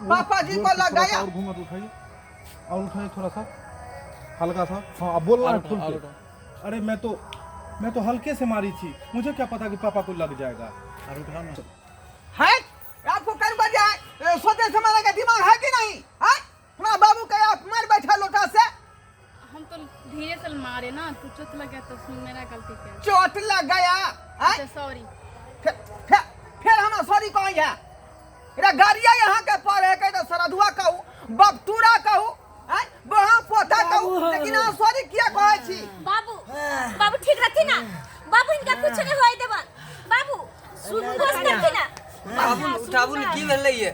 पापा जी जोर को से थोड़ा सा लगाया। और घूंघट उठाइए, और उठाइए थोड़ा सा, हल्का सा। हाँ, अब बोलना है खुल और के। उठाओ। अरे मैं तो हल्के से मारी थी, मुझे क्या पता कि पापा को लग जाएगा। और उठाओ ना। है आपको कर बजे है, सोचे समझने का दिमाग है कि नहीं है? हमारा बाबू के आप मार बैठा लोटा से। हम तो धीरे से मारे ना, तो चोट लग गया, तो उसमें मेरा गलती क्या? चोट लग गया है? अच्छा सॉरी। फिर फिर फिर हम सॉरी कहीं है। रे गाड़िया यहाँ के पर है, कहीं तो सरधुआ कहू, बपतूरा कहू, हैं, बहा पोता कहू, लेकिन अहाँ सॉरी किया कहै छी? बाबू, बाबू ठीक रहती ना बाबू, इनका कुछ नहीं होय देबन बाबू, सुन बस करती ना। बाबू उठाबू ने, की भेलै ये?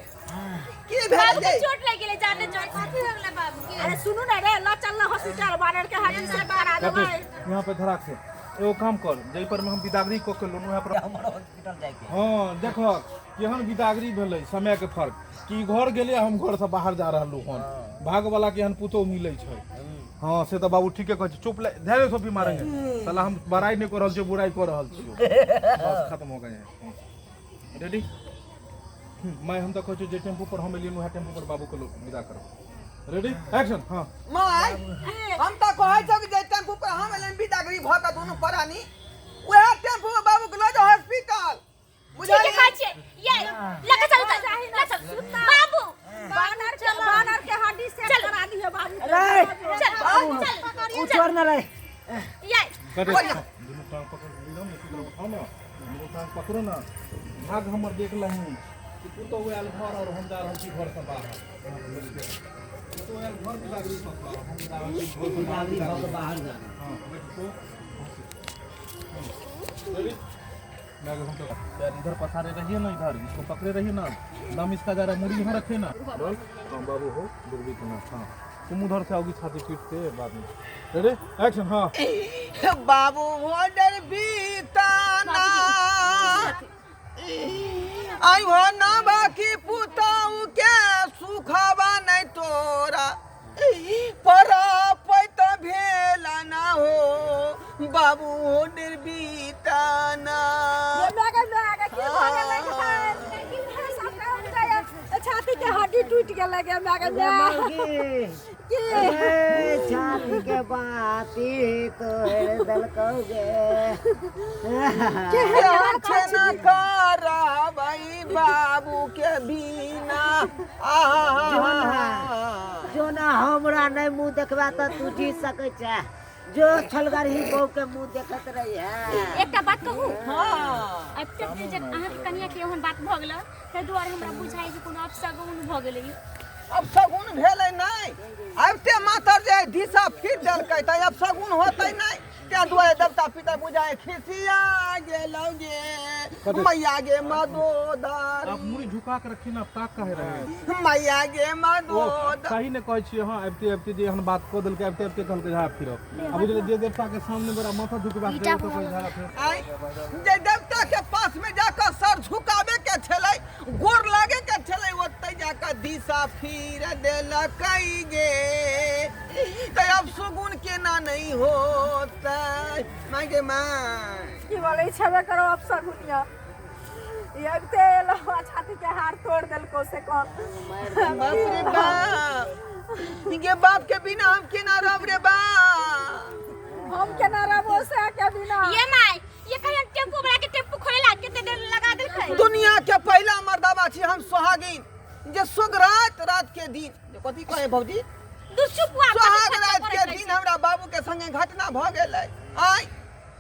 की भेल बाबू के जे? चोट लग गेलै, जाने चोट कथी हो गेलै बाबू के? अरे सुनू ना रे, ल चल ना हॉस्पिटल, बानर के हड्डी से करा काटे देबै। यहाँ पे धड़ाक से एगो काम कर, जै पर में हम बिदागरी कऽ के लोन वहाँ पर हमर हॉस्पिटल जाइके। हाँ, देखो केहन बिदागरी भेलै, समय के फर्क कि घर गेलै, हम घर से बाहर जा रहलहुँ हन। भाग वाला के एहन पुतोह मिलै छै। हाँ, से तऽ बाबू ठीके कहै छै। चुप ले, धैर्य सोफी मारेंगे साला। हम बड़ाई नहीं कऽ रहल छियौ, बुराई कऽ रहल छियौ। बस खत्म हो गए, रेडी। मैं हम तऽ कहै छियौ, जे टेम्पू पर हम एलियन वएह टेम्पू पर बाबू के लोग विदा करो। Ready, action. हाँ माय, हम तऽ कहै छौ कि जे टेम्पू पर हम एलियन बिदागरी भऽ कऽ दुनू प्राणी, उएह टेम्पू में बाबू के लऽ जाओ हॉस्पिटल। ठीक है, खाइ छियै ये, लके चल चल लके चल बाबू। बानर के हड्डी सेट चल। करा दिए बाबू। अरे चल चल। उठो ना रे। ये कटे। बढ़िया। दुनू टांग पकड़ लियौ ने, इसी तरह उठाओ ना, दुनू टांग पकड़ो ना। भाग हमर देख लहूँ कि पुतोहु आयल घर और हम जा रहल छी घर से बाहर। पुतोहु आयल घर बिदागरी कऽ कऽ, हम जा रहल छी घर से बाहर बिदागरी भऽ बिदागरी। कऽ बाहर जाना। हाँ, बैठ तो। रेडी? मैं अगर हम तो पैर इधर पसारे रहिए ना, इधर इसको पकड़े रहिए ना, दम इसका जा रहा है, मुड़ी यहाँ रखे ना। बोल हाँ बाबू हो दुर्बी के ना। हाँ, तुम उधर से आओगी छाती पीट के बाद में। Ready, action. हाँ बाबू होडर बीताना आई हो ना, बाकी पुतहु के सुखबा नहीं तोरा पर पैत भेला ना हो, बाबू होडर बीताना। ये माय गे, माय गे, की भऽ गेलै गे? की भऽ सबके उठैया? छाती के हड्डी टूटि गेलै गे माय गे रे माय। मौगी। की? ए, छाती के बाती तोड़ देलकौ गे। छै ना करबै बाबू के बिना आहा। जो ना हमरा नहीं मुंह देखबा तऽ तू जी सकै छै, जो छलगरही बहू के मुंह देखत रही है। एकटा बात कहू? हाँ। एतेक जे अहाँके कनिया के एहन बात भऽ गेलै, ताहि दुआरे हमरा बुझाइ जे कोनो अपशगुन भऽ गेलै। अब सगुन भेलै नहि, आबिते मातर जे दिशा फिर देलकै तऽ अब सगुन होतै नहि। तें दुआरे देवता पितर बुझाए खिसिया गेलौ गे मैया गे मदोदर। आप मुड़ी झुका के रखी ना, ताक काहे रहे हैं? मैया गे ओ मदोदर। सही ने कहै छियै। हाँ, आबिते आबिते जे एहन बात कऽ देलकै, आबिते आबिते कहलकै झाड़ा फिरब। आ बुझलियै जे देवता के सामने बड़ा माथा झुकबा के तऽ कहै झाड़ा फिरब। आँय, जे देवता के पास में जाकर सर झुकावे के छलै, गोर लागे के छलै, ओतै जाकर दिशा फिर देलकै गे, तऽ अब सुगुन केना नहीं होतै माय गे माय? की बोलै छेबे करो अब सगुनिया। ई आबिते एलो आ छाती के हार तोड़ देलको से कह। बाप रे बाप, गे बाप के बिना हम केना रहब रे बाप? हम केना रहबो से के बिना? ये my, ये कहियो टेम्पू वाला के टेम्पू खोले ला कते देर लगा देलकै। दुनिया के पहला मर्दाबा छी हम सोहागिन, जे सुगरात रात के दिन जे कथी कहे भौजी? दू चुप हुआ। सोहाग रात के दिन हमरा बाबू के संगे घटना भ गेलै। आय,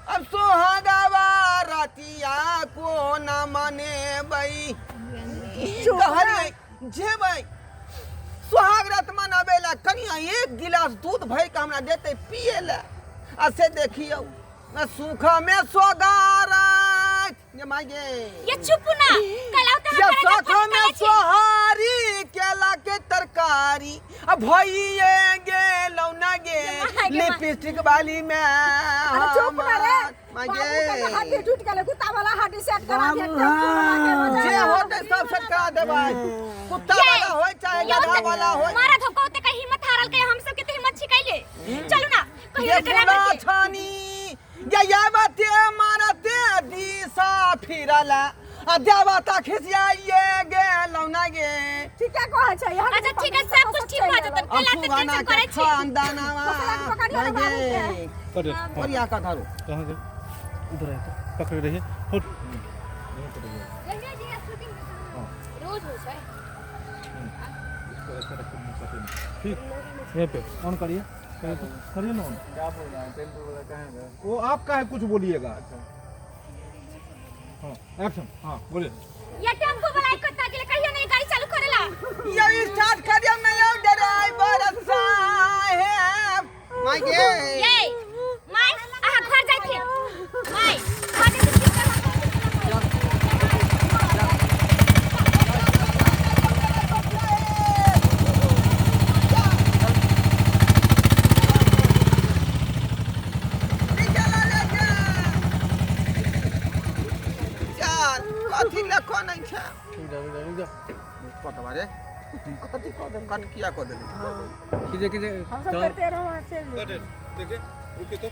अब सोहागावा रातिया को ना मनेबै, कहलियै जेबै सोहाग रात मनाबै ला, कनिया एक गिलास दूध भरि के हमरा देतै पिए ला, आ से देखियौ ना सूखा में सोगारत ये माय गे। ये चुप ना, कल आवते ये हम सूखा में सोहारी केला के तरकारी आ भइए गेलौ ना गे माय गे माय। लिपस्टिक वाली में। अरे चुप ना रे। माय बाबू के गे, हड्डी टूट गेलै, कुत्ता वाला हड्डी सेट करा दिया। बाबू, टेम्पू वाला के हाँ। बजाय। जे होतै सब सेट करा देबै, कुत्ता वाला होय चाहे गधा वाला होय। मारा धोखा होते कहीं हिम्मत हारल के, हम सब के तो हिम्मत छिकैले। चलू ना कहियो ये ड्राइवर फूला के छानी ये यावते मारते दिशा फिरला। आ देवता खिसियाइए गेलौ ना गे। ठीके कहै छै यहाँ। अच्छा ठीक है, सब कुछ ठीक भऽ जेतन। कैला एते फुगाना टेंशन के करै छी? खानदानवा पकड़ियौ ने बाबूके। करे। ओरिया का धरू। कहाँ गए? इधर आए तो पकड़े रहिए, हट। रोज होइ छै। इसको ऐसे रखो, मुंह काटे नहीं। ठीक, यहीं पे ऑन करिए, करिए तो, करिए ना ऑन। क्या बोल रहा है? टेम्पो वाला कहाँ है? वो आप का है, कुछ बोलिएगा। हाँ, एक्शन। हाँ, बोलिए। या टेम्पो वाला एक कत्ता गेलै, कहियो नहीं गाड़ी चालू करेला। यो स्टार्ट करियौ ना यौ ड्राइवर साहेब, माय गे। ये my, अहाँ घर जाइथिन। My, घर जाइथिन, ठीक करब। चल, कथी लखो नहीं छै? रुक जा, रुक जा, रुक जा। कटवा रे, कथी कऽ देल? कट किया कऽ देली? कीजिए, कीजिए। हम सब करते रहो, वहाँ चलि जेबै। देखिए, रुकिए तो।